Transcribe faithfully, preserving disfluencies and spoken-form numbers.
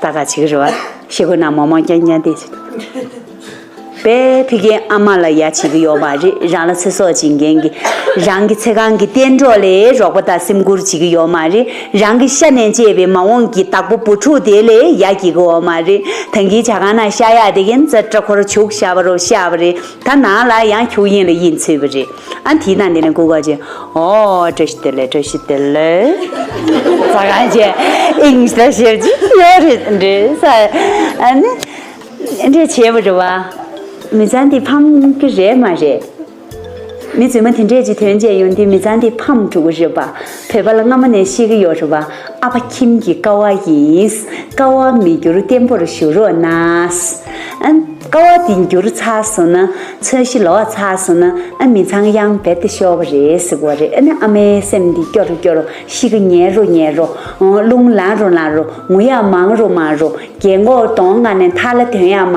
ད་ག་བྱེད་ཀྱི་རེད་བ། ཤེས་དགོས་ན་མོག་མོག་རྐྱང་རྐྱང་དེ། པས་ཕ་གིའི་ཨ་མ་ལ་ཡ་བྱེད་ཀྱི་ཡོད་མ་རེད། རང་ལ་ཚེ་སྲོག་སྦྱིན་མཁན་གྱི། རང་གི་ཚེ་གང་གི་གཏན་གྲོགས་ལ་རོགས་པ་དང་སེམས་ཁུར་བྱེད་ཀྱི་ཡོད་མ་རེད། རང་གི་ཤ་ནས་སྐྱེས་པའི་མ་འོངས་ཀྱི་བདག་པོ་བུ་ཕྲུག་དེ་ལ་ཡ་བྱེད་ཀྱི་ཡོད་མ་རེད། ད་གིན་ཇ་ཁང་ནང་ཤ་གཡར་དེ་གིན་ཙ་སྐྲ་འཁོར་བྱུག་བཞག་པ་རོ་བཞག་པ་རེད། ད་ནང་ལ་ཡང་ཁྱུག་ཡིན་ལ་ཡིན་ཚུད་པ་རེད། ཨ་དེའི་ནང་དེ་ནས་སྐུ་ག་ཅེ། ཨོ་བཀྲ་ཤིས་བདེ་ལེགས། བཀྲ་ཤིས་བདེ་ལེགས། ཙ་ག་ཅེ་ཨིང་ཤི་ལ་ཤེར་ཅིག་ཡོད་རེད་འདྲེ་ས། ཨ་ནི་འདྲེ་བྱས་པ་རེད་བ། མི་ཚང་འདི་ཕམ་གི་རེད་མ་རེད། མི་རྫུན་མ་དེ་འདྲས་ཅིག་ཐོན་བྱས་ཡོང་དུས་མི་ཚང་འདི་ཕམ་འགྲོ་གི་རེད་བ། བོད་པ་ལ་སྔ་མོ་ནས་ཤེས་ཀྱི་ཡོད་རེད་བ། ཨ་ཕ་ཁྱིམ་གྱི་ཀ་བ་ཡིན། ཀ་བ་མི་འགྱུར་བརྟན་པོར་བཞུགས་རོགས་གནང་། ཨ། ཀ་བ་འདི་འགྱུར་ཚར་སོང་ན། ཚོས་གཞི་ལོག་ཚར་སོང་ན། ཨ། མི་ཚང་གཡང་རྦད་དེ་ཤོར་བ་རེད་ཟེར་གོ་རེད། ཨ་ནི་ཨ་མའི་སེམས་འདི་སྐྱོ་རུ་སྐྱོ་རུ། གཤིས་ཀ་ཉེ་རུ་ཉེ་རུ། རླུང་ལངས་རུ་ལངས་རུ། ངུ་ཡག་མང་རུ་མང་རུ། རྒན་གོག་གདོང་ཁ་ནས་ཐལ་ལ་ཐོན་ཡག་མང་།